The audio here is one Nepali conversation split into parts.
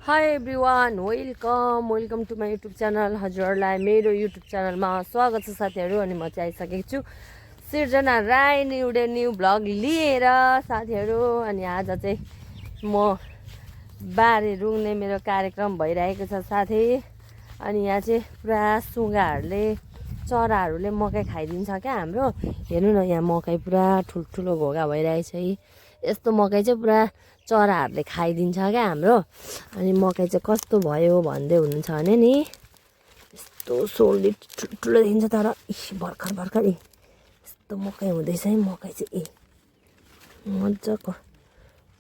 High everyone welcome to my YouTube channel. हजुरहरूलाई मेरो युट्युब च्यानलमा स्वागत छ साथीहरू। अनि म चाहिँ आइसकेको छु सिर्जना राई न्यू भ्लग लिएर साथीहरू। अनि आज चाहिँ म बारी रुङ्ने मेरो कार्यक्रम भइरहेको छ साथी। अनि यहाँ चाहिँ पुरा सुगाहरूले चराहरूले मकै खाइदिन्छ क्या हाम्रो। हेर्नु न यहाँ मकै पुरा ठुल्ठुलो घोगा भइरहेछ है। यस्तो मकै चाहिँ पुरा चराहरूले खाइदिन्छ क्या हाम्रो। अनि मकै चाहिँ कस्तो भयो भन्दै हुनुहुन्छ भने नि यस्तो सोलले ठुल्ठुलो देखिन्छ तर भर्खर यस्तो मकै हुँदैछ है। मकै चाहिँ मजाको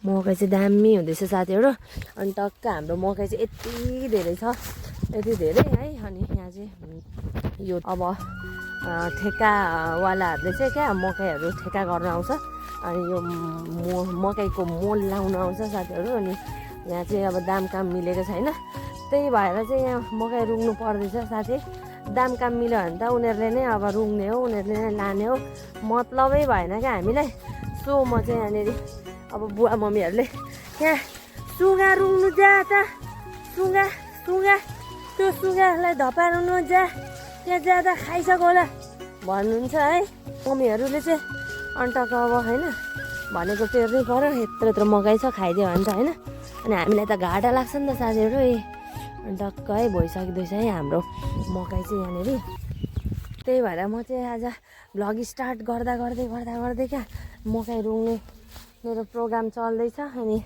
मकै चाहिँ दामी हुँदैछ साथीहरू। अनि टक्क हाम्रो मकै चाहिँ यति धेरै छ, यति धेरै है। अनि यहाँ चाहिँ यो अब ठेकावालाहरूले चाहिँ क्या मकैहरू ठेका गर्न आउँछ। अनि यो मकैको मोल लाउन आउँछ साथीहरू। अनि यहाँ चाहिँ अब दाम काम मिलेको छैन, त्यही भएर चाहिँ यहाँ मकै रुङ्नु पर्दैछ साथी। दाम काम मिल्यो भने त उनीहरूले नै अब रुङ्ने हो, उनीहरूले नै लाने हो, मतलबै भएन क्या हामीलाई। सो म चाहिँ यहाँनिर अब बुवा मम्मीहरूले यहाँ सुगा रुङ्नु जा त, सुगा त्यो सुगालाई धपाउनु जा, त्यहाँ जाँदा खाइसक्यो होला भन्नुहुन्छ है मम्मीहरूले चाहिँ। अनि टक्क अब होइन भनेको टेर्नै पऱ्यो, यत्रो मकै छ खाइदियो भने त होइन। अनि हामीलाई त घाटा लाग्छ नि त साथीहरू। अनि टक्क है भइसक्दैछ है हाम्रो मकै चाहिँ यहाँनिर। त्यही भएर म चाहिँ आज भ्लग स्टार्ट गर्दा क्या मकै रुङ्ने मेरो प्रोग्राम चल्दैछ। अनि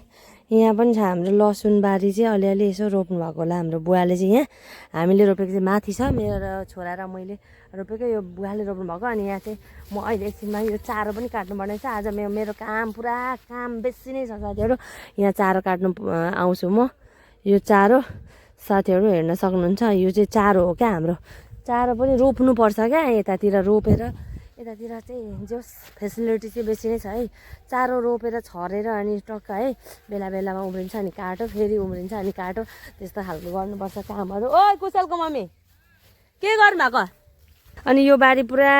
यहाँ पनि छ हाम्रो लसुन बारी चाहिँ अलिअलि यसो रोप्नु भएको होला हाम्रो बुवाले चाहिँ। यहाँ हामीले रोपेको चाहिँ माथि छ, मेरो छोरा र मैले रोपेको, यो बुवाले रोप्नु भएको। अनि यहाँ चाहिँ म अहिले एकछिनमा यो चारो पनि काट्नुपर्ने छ। आज मेरो पुरा काम बेसी नै छ साथीहरू। यहाँ चारो काट्नु आउँछु म। यो चारो साथीहरू हेर्न सक्नुहुन्छ, यो चाहिँ चारो हो क्या हाम्रो। चारो पनि रोप्नुपर्छ क्या यतातिर, रोपेर यतातिर चाहिँ जोस् फेसिलिटी चाहिँ बेसी नै छ है। चारो रोपेर छरेर अनि टक्क है बेला बेलामा उम्रिन्छ अनि काटो, फेरि उम्रिन्छ अनि काटो, त्यस्तो खालको गर्नुपर्छ कामहरू। ओ कुशलको मम्मी के गर्नु भएको? अनि यो बारी पुरा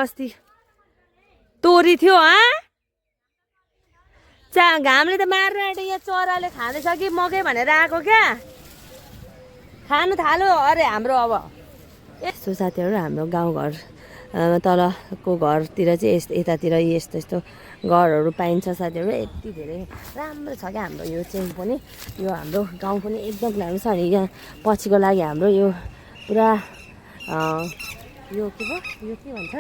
अस्ति तोरी थियो घामले त मार्न आँट्यो। यहाँ चराले खाँदैछ कि मकै भनेर आएको क्या, खानु थाल्यो अरे हाम्रो। अब यस्तो साथीहरू हाम्रो गाउँघर तलको घरतिर चाहिँ यतातिर यस्तो घरहरू पाइन्छ साथीहरू। यति धेरै राम्रो छ क्या हाम्रो यो चाहिँ पनि, यो हाम्रो गाउँ पनि एकदम राम्रो छ। अनि यहाँ पछिको लागि हाम्रो यो पुरा यो के भन्छ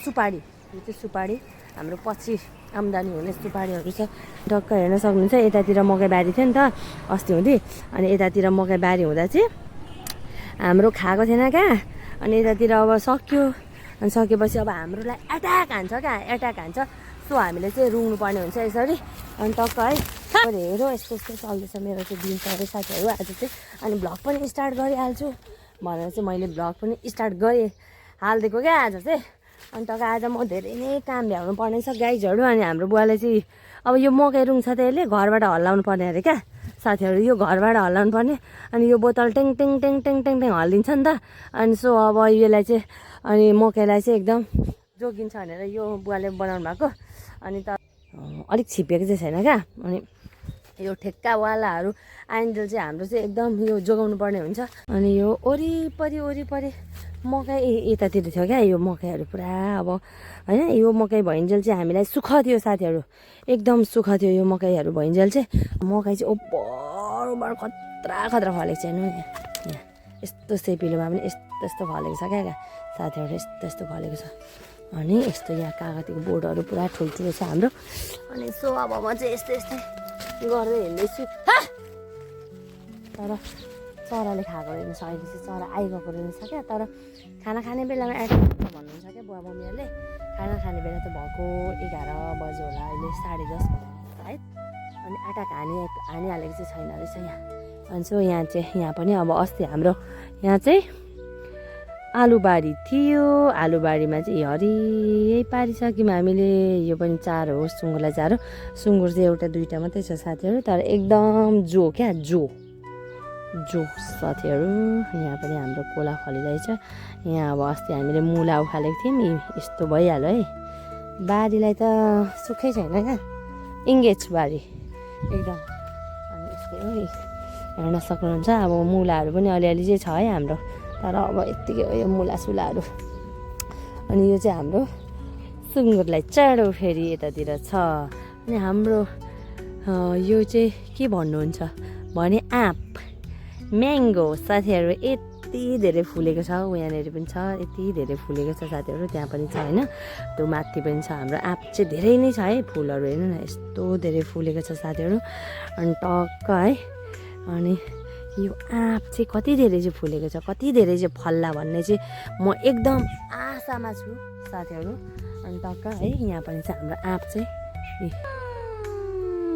सुपारी, यो चाहिँ सुपारी हाम्रो पछि आम्दानी हुने सुपारीहरू छ। टक्क हेर्न सक्नुहुन्छ यतातिर मकै बारी थियो नि त अस्ति हुँदै। अनि यतातिर मकै बारी हुँदा चाहिँ हाम्रो खाएको थिएन क्या। अनि यतातिर अब सक्यो, अनि सकेपछि अब हाम्रोलाई एट्याक हान्छ। सो हामीले चाहिँ रुङ्नु पर्ने हुन्छ यसरी। अनि टक्क है हेरौँ यस्तो चल्दैछ मेरो चाहिँ दिनचर्या साथीहरू आज चाहिँ। अनि भ्लग पनि स्टार्ट गरिहाल्छु भनेर चाहिँ मैले भ्लग पनि स्टार्ट हालिदिएको क्या आज चाहिँ। अनि टक्क आज म धेरै नै काम भ्याउनु पर्ने छ गाइजहरू। अनि हाम्रो बुवाले चाहिँ अब यो मकै रुङ्छ त यसले घरबाट हल्लाउनु पर्ने अरे क्या साथीहरू, यो घरबाट हल्लाउनु पर्ने। अनि यो बोतल टेङ हल्लिन्छ नि त। अनि सो अब यसलाई चाहिँ अनि मकैलाई चाहिँ एकदम जोगिन्छ भनेर यो बुवाले बनाउनु भएको। अनि त अलिक छिपेको चाहिँ छैन क्या। अनि यो ठेक्कावालाहरू आइन्जेल चाहिँ हाम्रो चाहिँ एकदम यो जोगाउनु पर्ने हुन्छ। अनि यो वरिपरि मकै यतातिर थियो क्या यो मकैहरू पुरा। अब होइन यो मकै भइन्जेल चाहिँ हामीलाई सुख थियो साथीहरू, एकदम सुख थियो यो मकैहरू भइन्जेल चाहिँ। मकै चाहिँ ओभर खतरा फलेको छ। हेर्नु यहाँ यस्तो सेपिलोमा पनि यस्तो फलेको छ क्या साथीहरू, यस्तो फलेको छ। अनि यस्तो यहाँ कागतीको बोर्डहरू पुरा ठुल्ठुलो छ हाम्रो। अनि सो अब म चाहिँ यस्तै गर्दै हिँड्दैछु। तर चराले खाएको रहेछ अहिले चाहिँ, चरा आइगएको रहेछ क्या। तर खाना खाने बेलामा एट्याक हुन्छ भन्नुहुन्छ क्या बुवा मम्मीहरूले। खाना खाने बेला त भएको 11 बजे होला, अहिले 10:30 सायद। अनि एट्याक हानिहालेको चाहिँ छैन रहेछ यहाँ। अनि सो यहाँ पनि अब अस्ति हाम्रो यहाँ चाहिँ आलुबारी थियो। आलुबारीमा चाहिँ हरियै पारिसक्यौँ हामीले। यो पनि चारो हो, सुँगुरलाई चारो। सुँगुर चाहिँ एउटा दुईवटा मात्रै छ साथीहरू, तर एकदम जो साथीहरू। यहाँ पनि हाम्रो कोला फलिरहेछ। यहाँ अब अस्ति हामीले मुला उखालेको थियौँ, यस्तो भइहाल्यो है। बारीलाई त सुखै छैन क्या, इङ्गेज बारी एकदम। अनि यस्तै हो हेर्न सक्नुहुन्छ। अब मुलाहरू पनि अलिअलि चाहिँ छ है हाम्रो, तर अब यत्तिकै हो यो मुलासुलाहरू। अनि यो चाहिँ हाम्रो सुँगुरलाई चाँडो फेरि यतातिर छ। अनि हाम्रो यो चाहिँ के भन्नुहुन्छ भने आँप म्याङ्गो साथीहरू यति धेरै फुलेको छ। यहाँनिर पनि छ, यति धेरै फुलेको छ साथीहरू, त्यहाँ पनि छ होइन। त्यो माथि पनि छ। हाम्रो आँप चाहिँ धेरै नै छ है, फुलहरू हेर्नु न यस्तो धेरै फुलेको छ साथीहरू। अनि टक्क है, अनि यो आँप चाहिँ कति धेरै चाहिँ फुलेको छ, कति धेरै चाहिँ फल्ला भन्ने चाहिँ म एकदम आशामा छु साथीहरू। अनि टक्क है, यहाँ पनि छ हाम्रो आँप चाहिँ।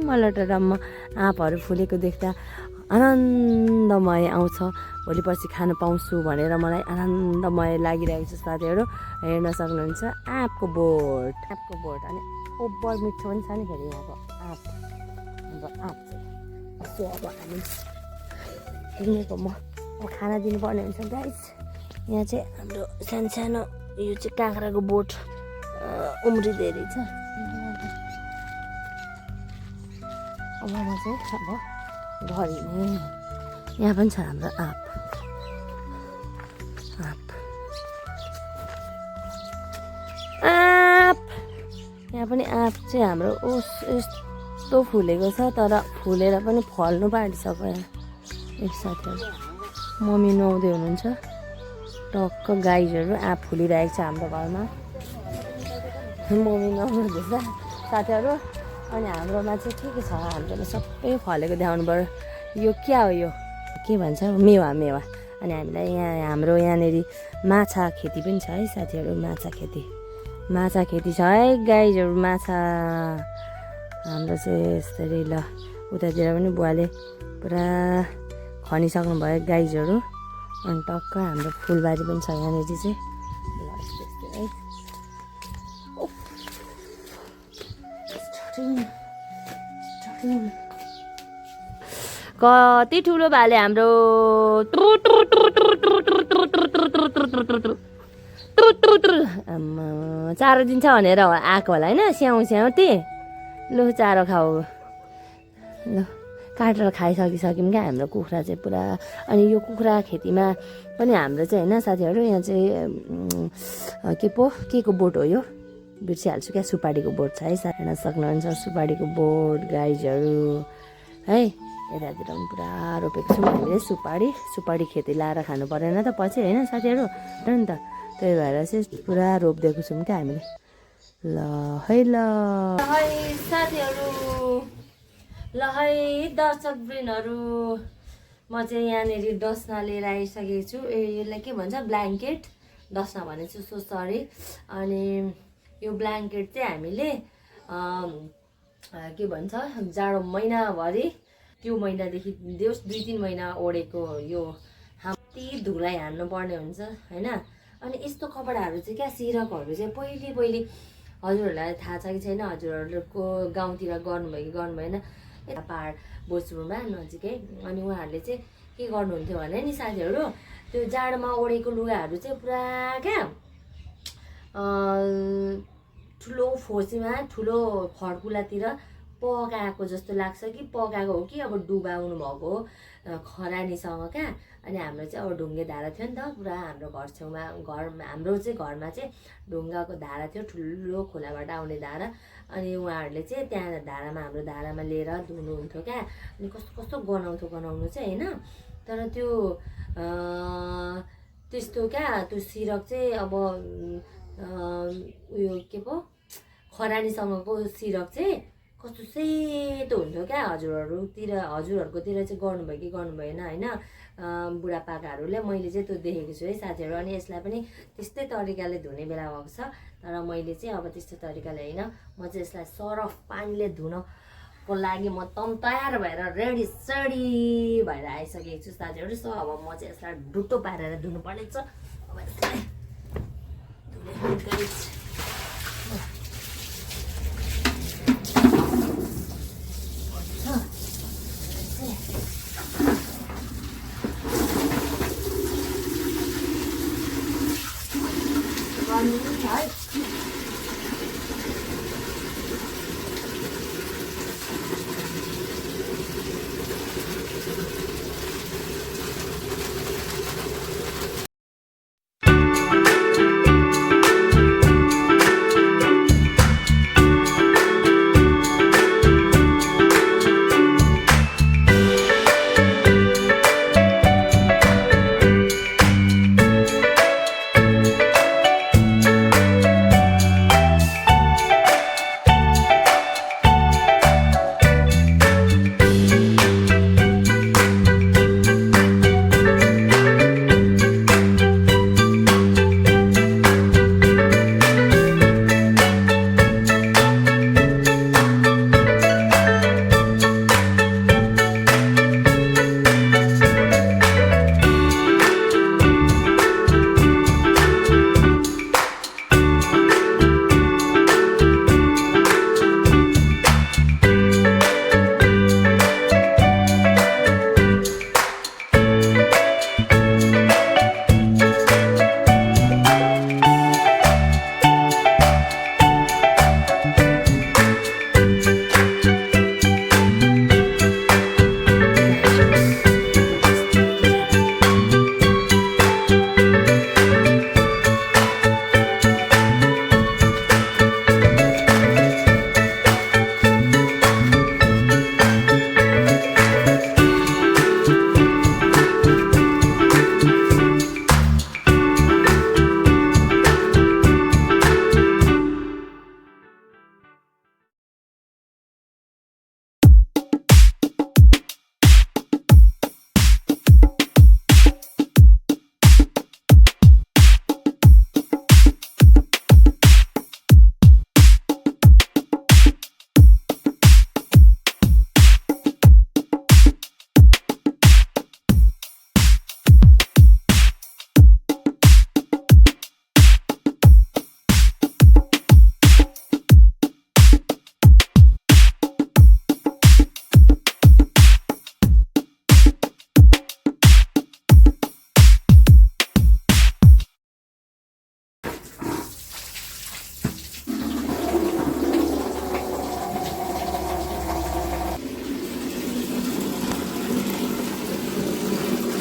मलाई त रम्म आँपहरू फुलेको देख्दा आनन्दमय आउँछ, भोलि पर्सि खानु पाउँछु भनेर मलाई आनन्दमय लागिरहेको छ साथीहरू। हेर्न सक्नुहुन्छ आँपको बोट, आँपको बोट। अनि ओभर मिठो पनि छ नि फेरि यहाँको आँप, हाम्रो आँप चाहिँ। सो अब हामी किनेको म खाना दिनुपर्ने हुन्छ गाइस। यहाँ चाहिँ हाम्रो सानो सानो यो चाहिँ काँक्राको बोट उम्रिँदै रहेछ। अब म चाहिँ अब घर हिँड्ने। यहाँ पनि छ हाम्रो आँप, आँप आँप। यहाँ पनि आँप चाहिँ हाम्रो यस्तो फुलेको छ, तर फुलेर पनि फल्नु पाँटिसक्यो। एक साथीहरू मम्मी नुहाउँदै हुनुहुन्छ, टक्क गाईहरू आँप फुलिरहेको छ हाम्रो घरमा। मम्मी नुहाउनुहुँदैछ साथीहरू। अनि हाम्रोमा चाहिँ के छ, हाम्रोमा सबै फलेको देखाउनु पऱ्यो। यो क्या हो, यो के भन्छ मेवा, मेवा। अनि हामीलाई यहाँ हाम्रो यहाँनिर माछा खेती पनि छ है साथीहरू, माछा खेती, माछा खेती छ है गाईहरू, माछा हाम्रो चाहिँ यसरी। ल उतातिर पनि बुवाले पुरा खनिसक्नु भयो गाईहरू। अनि टक्क हाम्रो फुलबारी पनि छ यहाँनिर चाहिँ। ल यस्तै है, कति ठुलो भाले हाम्रो 4 दिन छ भनेर आएको होला होइन। स्याउ स्याउ लु चारो खाऊ। ल काटेर खाइसकिसक्यौँ क्या हाम्रो कुखुरा चाहिँ पुरा। अनि यो कुखुरा खेतीमा पनि हाम्रो चाहिँ होइन साथीहरू, यहाँ चाहिँ के को बोट हो यो, बिर्सिहाल्छु क्या, सुपारीको बोट छ है। हेर्न सक्नुहुन्छ सुपारीको बोट, गाईहरू है। यतातिर पनि पुरा रोपेको छौँ हामीले सुपारी खेती लाएर खानु परेन त पछि होइन साथीहरू, हो नि त। त्यही भएर चाहिँ पुरा रोपिदिएको छौँ क्या हामीले। ल है साथीहरू, ल है दर्शकवृन्दहरू, म चाहिँ यहाँनिर डस्ना लिएर आइसकेको छु। यसलाई के भन्छ, ब्ल्याङ्केट, डस्ना भनेको छु, सो सरी। अनि यो ब्ल्याङ्केट चाहिँ हामीले के भन्छ जाडो महिनाभरि, त्यो महिनादेखि 2-3 महिना ओढेको यो हात्ती धुलाई हान्नु पर्ने हुन्छ होइन। अनि यस्तो कपडाहरू चाहिँ क्या, सिरकहरू चाहिँ पहिले हजुरहरूलाई थाहा छ कि छैन, हजुरहरूको गाउँतिर गर्नुभयो कि गर्नु भएन, यता पहाड बोचुरमा नजिकै। अनि उहाँहरूले चाहिँ के गर्नुहुन्थ्यो भने नि साथीहरू, त्यो जाडोमा ओढेको लुगाहरू चाहिँ पुरा क्या ठुलो फोसीमा, ठुलो खड्कुलातिर पकाएको जस्तो लाग्छ कि पकाएको हो कि अब डुबाउनु भएको खरानीसँग क्या। अनि हाम्रो चाहिँ अब ढुङ्गे धारा थियो नि त पुरा हाम्रो घर छेउमा, हाम्रो चाहिँ घरमा चाहिँ ढुङ्गाको धारा थियो, ठुलो खोलाबाट आउने धारा। अनि उहाँहरूले चाहिँ त्यहाँ धारामा, हाम्रो धारामा लिएर धुनुहुन्थ्यो क्या। अनि कस्तो कस्तो गनाउनु चाहिँ होइन। तर त्यो त्यस्तो क्या, त्यो सिरक चाहिँ अब उयो के पो खरानीसँगको सिरक चाहिँ कस्तो सेतो हुन्थ्यो क्या। हजुरहरूकोतिर चाहिँ गर्नुभयो कि गर्नु भएन होइन, बुढापाकाहरूले। मैले चाहिँ त्यो देखेको छु है साथीहरू। अनि यसलाई पनि त्यस्तै तरिकाले धुने बेला भएको छ, तर मैले चाहिँ अब त्यस्तो तरिकाले होइन, म चाहिँ यसलाई सरफ पानीले धुनको लागि म तयार भएर रेडी सेडी भएर आइसकेको छु साथीहरू। सो अब म चाहिँ यसलाई डुट्टो पारेर धुनुपर्ने छ। अब यसलाई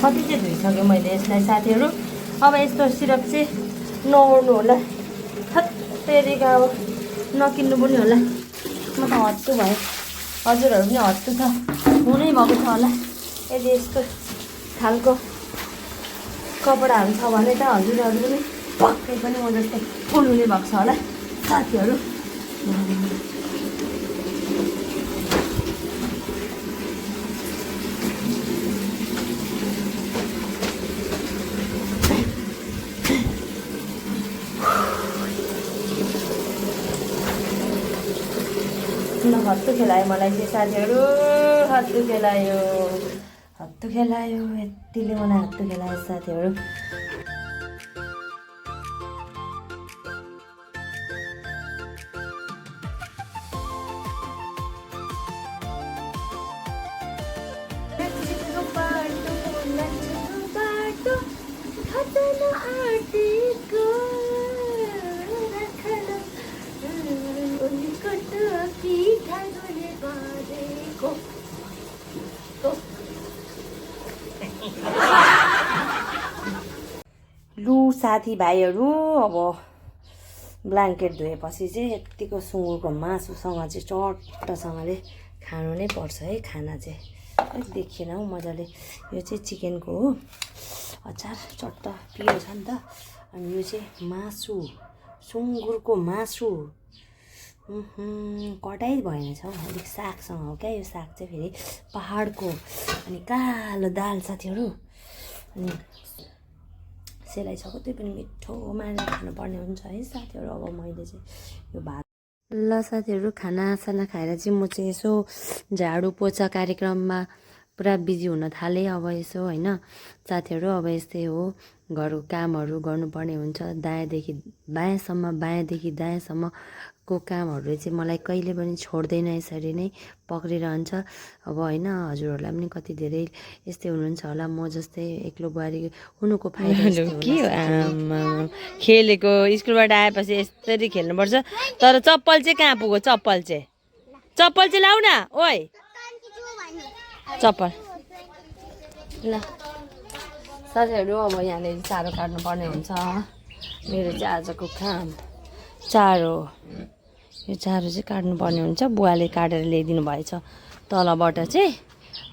कति चाहिँ धोइसकेँ मैले यसलाई साथीहरू। अब यस्तो सिरप चाहिँ नओर्नु होला, थत्तेरीका अब नकिन्नु पनि होला। म त हत्तु भएँ, हजुरहरू पनि हत्तु छ, हुनै भएको छ होला। यदि यस्तो खालको कपडाहरू छ भने त हजुरहरू पनि पक्कै पनि म जस्तै फुल हुने भएको छ होला साथीहरू। हत्तु खेलायो मलाई चाहिँ साथीहरू, हत्तु खेलायो, हत्तु खेलायो, यतिले मलाई हत्तु खेलायो साथीहरू। लु साथीभाइहरू, अब ब्ल्याङ्केट धोएपछि चाहिँ यत्तिको सुँगुरको मासुसँग चाहिँ चट्टसँगले खानु नै पर्छ है। खाना चाहिँ अलिक देखिएन हौ मजाले। यो चाहिँ चिकनको हो, अचार चट्ट पिरो छ नि त। अनि यो चाहिँ मासु, सुँगुरको मासु, कटाइ भएन छ हौ, अलिक सागसँग हो क्या। यो साग चाहिँ फेरि पहाडको, अनि कालो दाल साथीहरू, अनि सेलाइसक्यो, त्यो पनि मिठो मानेर खानुपर्ने हुन्छ है साथीहरू। अब मैले चाहिँ यो भात ल साथीहरू, खानासाना खाएर चाहिँ म चाहिँ यसो झाडु पोछा कार्यक्रममा पुरा बिजी हुन थालेँ अब यसो होइन साथीहरू। अब यस्तै हो, घरको कामहरू गर्नुपर्ने हुन्छ, दायाँदेखि बायाँसम्म, बायाँदेखि दायाँसम्मको कामहरूले चाहिँ मलाई कहिले पनि छोड्दैन, यसरी नै पक्रिरहन्छ। अब होइन हजुरहरूलाई पनि कति धेरै यस्तै हुनुहुन्छ होला, म जस्तै एक्लो बुहारी हुनुको फाइदा के हो। खेलेको स्कुलबाट आएपछि यसरी खेल्नुपर्छ। तर चप्पल चाहिँ कहाँ पुग्यो, चप्पल चाहिँ लाउ न, ओइ चप्पल ल साथीहरू। अब यहाँनिर चारो काट्नुपर्ने हुन्छ, मेरो चाहिँ आजको काम चारो। यो चारो चाहिँ काट्नुपर्ने हुन्छ, बुवाले काटेर ल्याइदिनु भएछ तलबाट चाहिँ।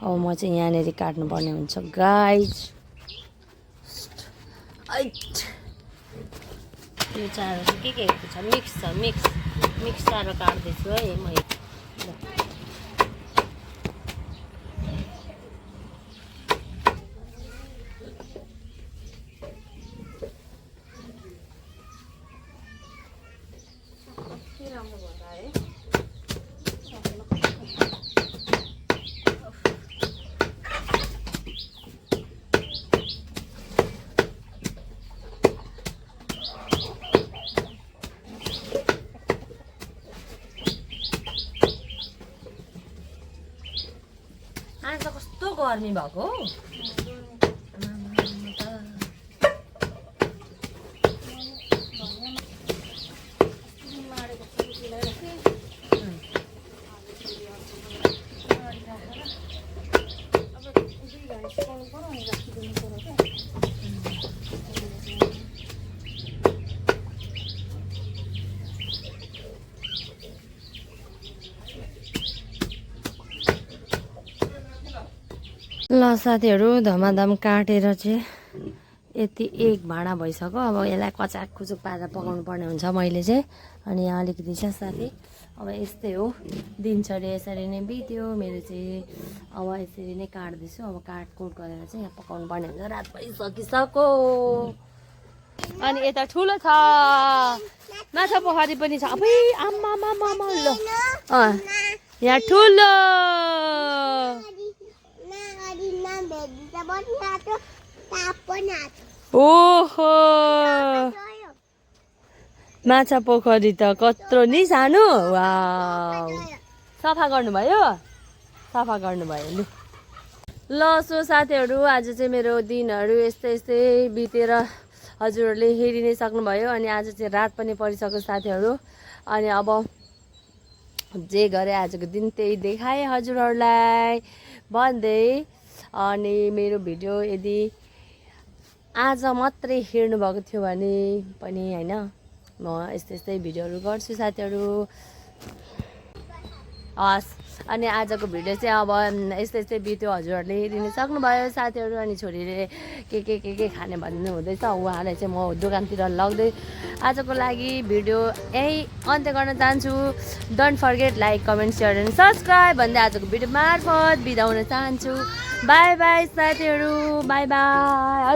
अब म चाहिँ यहाँनिर काट्नुपर्ने हुन्छ गाइज। यो चारो चाहिँ के छ, मिक्स छ, मिक्स चारो काट्दैछु है मैले। आज त कस्तो गर्मी भएको हौ। ल साथीहरू, धमाधम काटेर चाहिँ यति एक भाँडा भइसक्यो। अब यसलाई कचाक खुचुक पारेर पकाउनु पर्ने हुन्छ मैले चाहिँ। अनि यहाँ अलिकति छ साथी। अब यस्तै हो, दिनचर्या यसरी नै बित्यो मेरो चाहिँ। अब यसरी नै काट्दैछु, अब काटकुट गरेर चाहिँ यहाँ पकाउनु पर्ने हुन्छ। रात भइसकिसक्यो। अनि यता ठुलो छ, माछा पोखरी पनि छ। अब आम्मा ल यहाँ ठुलो ओहो माछा पोखरी त कत्रो नि सानो। वाउ, सफा गर्नुभयो, सफा गर्नुभयो। ल सो साथीहरू, आज चाहिँ मेरो दिनहरू यस्तै बितेर हजुरहरूले हेरि नै सक्नुभयो। अनि आज चाहिँ रात पनि परिसक्यो साथीहरू। अनि अब जे गरे आजको दिन त्यही देखाएँ हजुरहरूलाई भन्दै अनि मेरो भिडियो यदि आज मात्रै हेर्नुभएको थियो भने पनि होइन म यस्तै भिडियोहरू गर्छु साथीहरू। हस् अनि आजको भिडियो चाहिँ अब यस्तै बित्यो। हजुरहरूले हेरिदिनु सक्नुभयो साथीहरू। अनि छोरीले के खाने भन्नु हुँदैछ, उहाँलाई चाहिँ म दोकानतिर लग्दै आजको लागि भिडियो यही अन्त्य गर्न चाहन्छु। Don't forget like comment share and subscribe भन्दै आजको भिडियो मार्फत बिदा हुन चाहन्छु। बाई बाई साथीहरू, बाई बाई।